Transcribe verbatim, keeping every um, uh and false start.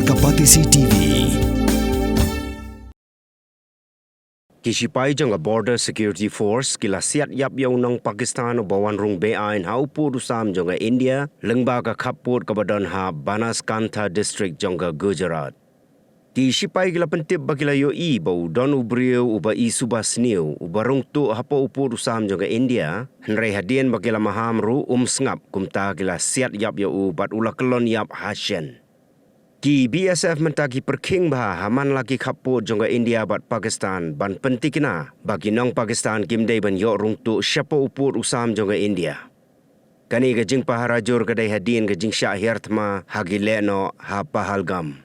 Ka Batesi T V. Ki shipai jong ka Border Security Force ki la siat ïap ïa u nong Pakistan uba wan rung beaiñ ha u pud u sam jong ka India, lyngba ka khappud kaba don ha Banaskantha District jong ka Gujarat. Ki shipai ki la pyntip ba ki la ïohi ba u don u briew uba i suba sniew, uba rung tuh hapoh u pud u sam jong ka India, hynrei hadien ba ki la maham ruh um sngap, kumta ki la siat ïap ïa u bad u la kyllon ïap ha shen. Ki B S F mynta ki pyrkhing bha ha man la ki khappud jong ka India bad Pakistan ban pyntikna ba ki nong Pakistan kim dei ban ïoh rung tuh shapoh u pud u sam jong ka India. Kane ka jingpahara jur ka dei hadien ka jingshah hiar thma ha ki lehnoh ha Pahalgam.